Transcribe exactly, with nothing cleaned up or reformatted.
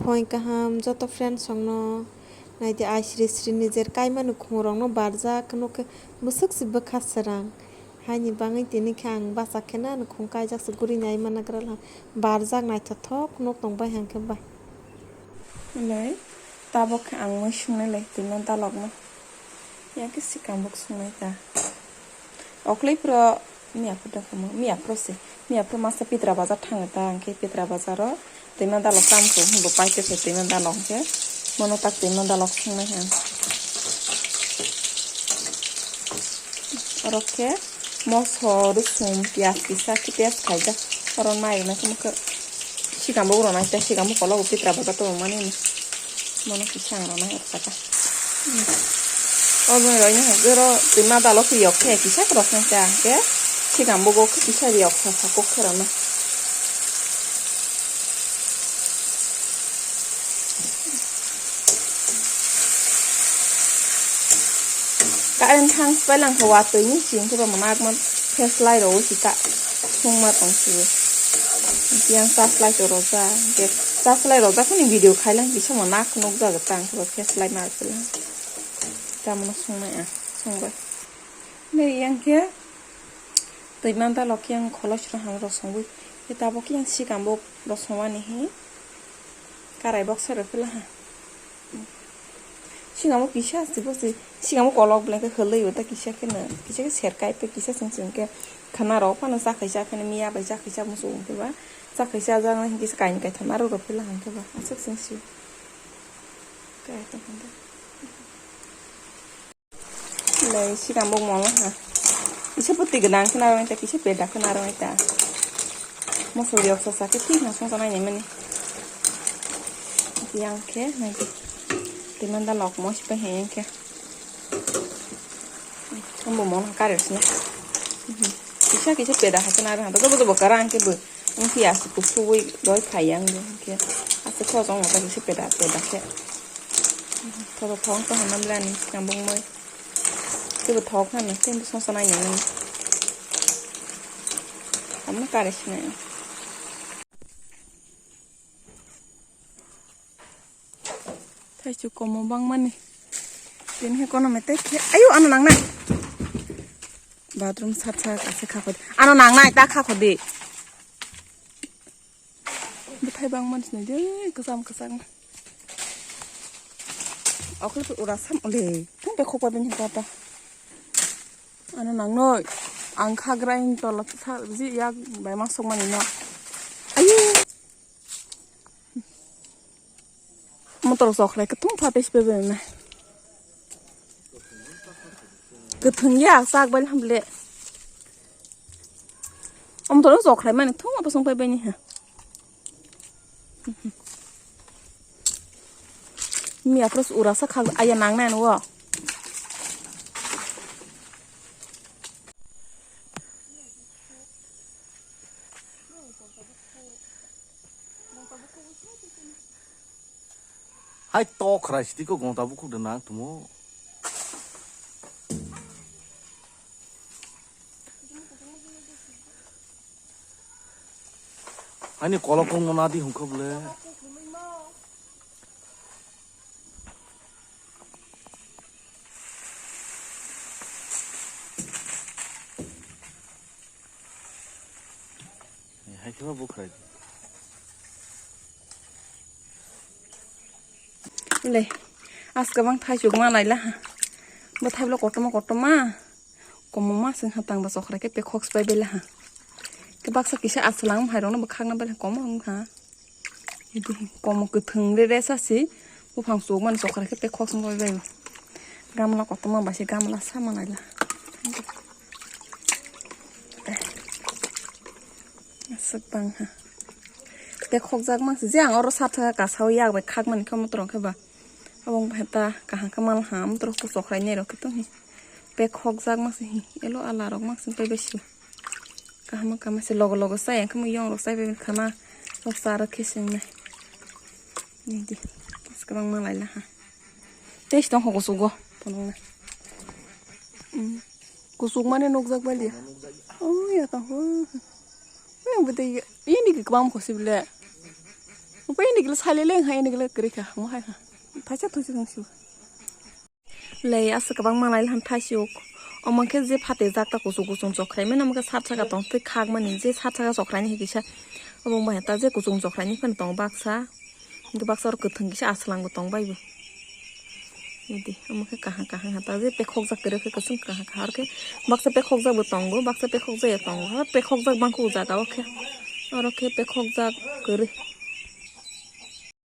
Phone kaham joto friends rokno naidi ai sri sri nijer kaimani khungrokno barjak nukhe bwswk se bwkha srang. Haini bagwi tini khe ang bachak kheno ani khung kaijak se guri nai managra la barjak naithothok nuk tong bai hangkhe ba. Lai tabok khe ang mui swngnai lai twima dalokno. Yang khe sikang bok swngnai ta. Oklai phro miya phro da kamo, miya phro se. Miya phro masa Pitra bazar thang ta, ang khe Pitra bazar o twima dalok tam ko hwnbo pai khe twima dalok khe. Mono tak twima dalok swngnai ang. Oro khe moso, rwsum, piyaj kisa khe piyaj khaijak. Oro nai rwnai khe sikang bok rwnai ta, sikang bok kolok Pitra bazar tongmani. Mono kisa ang rwnai o saka. O bwrwi rok ni hwnkhe oro twima dalok khe yok khe kisa kwrwk khe cha hwnkhe sikang bok khe kisa yok sa sa kok khe rwna. Current thang swbai lang khe watwi ni sing khe bo mwnakma flashlight rok wi si ta thwngma tong sio. Yang flashlight rok rwjak hwnkhe flashlight rwjak phano video khai lang kisa mwnakhe nukjagwi ta hwnkhe bo flashlight ma rwphi lang. Tamoni swngnai ang songbai. Nai yang khe twima dalok yang kholosro ham rosongwi. Tabok yang sikang bok rosongmani hi karai bok sai rwphi laha. Sikang bok kisa si bo si sikang bok kolok belai khe hwlwi bo ta kisa khe no kisa khe serkai pe kisa sing sing khe khana rok phano chakhaisa khe miya bai chakhaisa muchung khe ba chakhaisa ajak nai kisa kain kaitham aro rwphi laha khe ba aswk sing si. Kai ta handa. Lai sikang bok molo ha. Kisa puti gwnang khe narwk ta, kisa peda khe narwk ta. Moso riyok sa sa khe thik na song sanai ni mani. Yang khe nai. Twima dalok mo sipai he yang khe. Ambo molo ha kare sini. Kisa kisa peda ha khe narwk ta. Jobo jobo karang khe bo. Wngkhe aswk kusugwi doi phai yang bo hwnkhe aswk khoroksa wngkha kisa peda peda khe. Thodo thok wngkha hwnna bwle ani sikang bok moi. Teibo thok hwnna tei bwswk sa nainani. Tamno kare sinai. Thaichuk komo bangmani. Tini he kono mete khe. Ayo, ano nangnai. Bathroom sat sat ase kha khodi. Ano nangnai ta kha khodi. Bwthai bangmani sinai de kwcham kwcham. Okle ura sam ole. Thung be khokpa bini kota. Ano nangnoi. Ang khagra in tola sa ji yak bai ma sokmani no. Ayo. Motor chokhlai kwthwng pha tei sipai bai na. Kwthwng ya chak bai hamle. Motor chokhlai mani thung apa song pai bai ni ha. Miya pros ura sa khag aya nang nai no. Hai to khwrai sidi ko gonta bukhuk de nang tumo. Ani kolok kong nadi hungkha bole. Hai khe bo bukhrai. Le, aska bang thai chuk ma lai la ha. Bo thai blo kotorma kotorma. Komo ma sing ha tang ba chokra khe pe khok spai bela ha. Ke baksa kisa aswlang hai rok no bo khak na bela komo wng ha. Komo kwthwng re re sa si. Buphang chuk mani chokra khe pe khok song bai bai. Gamla kotorma ba se gamla sa ma lai la. Aswk bang ha. Tei khokjak mang si je ang oro sat thaka kasa o yak bai khak mani khe motor khe ba. Abo wng bai ta kaham khe mal ha motor khe chokrai nai rok khe tong hi. Tei khokjak mang si hi elo ala rok mang si pai bai si. Kaham kaham se logo logo sai ang khe yong rok sai bai khana rok sa rok khe sing nai. Ni di. Aswk bang ma lai la ha. Tei si tong kho kusugo. Phunuk nai. Kusuk mane nukjak bali. Oh, ya tong ho. Yang bete ini ke kwbang khosi bele. Upai ini gila sale leng hai ini gila kiri ka mo hai ha. Thaisa thusi thang su. Lei asa kabang manai han thaisuk. Omang khe je phate jak ta kuchung kuchung chokrai mena mokhe sat saka tong tei khak mani je sat saka chokrai ni kisa. Obong bai ta je kuchung chokrai ni phan tong baksa. Hingke baksa oro kwthwng kisa aswlang bo tong bai bo. Nidi, omo khe kaham kaham ha ta je pekhok jak kwrwi khe kwchwng kaham kaham oro khe baksa pekhok jak bo tongo, baksa pekhok jak ya tongo, ha pekhok jak bangkhe o jaga o khe oro khe pekhok jak kwrwi.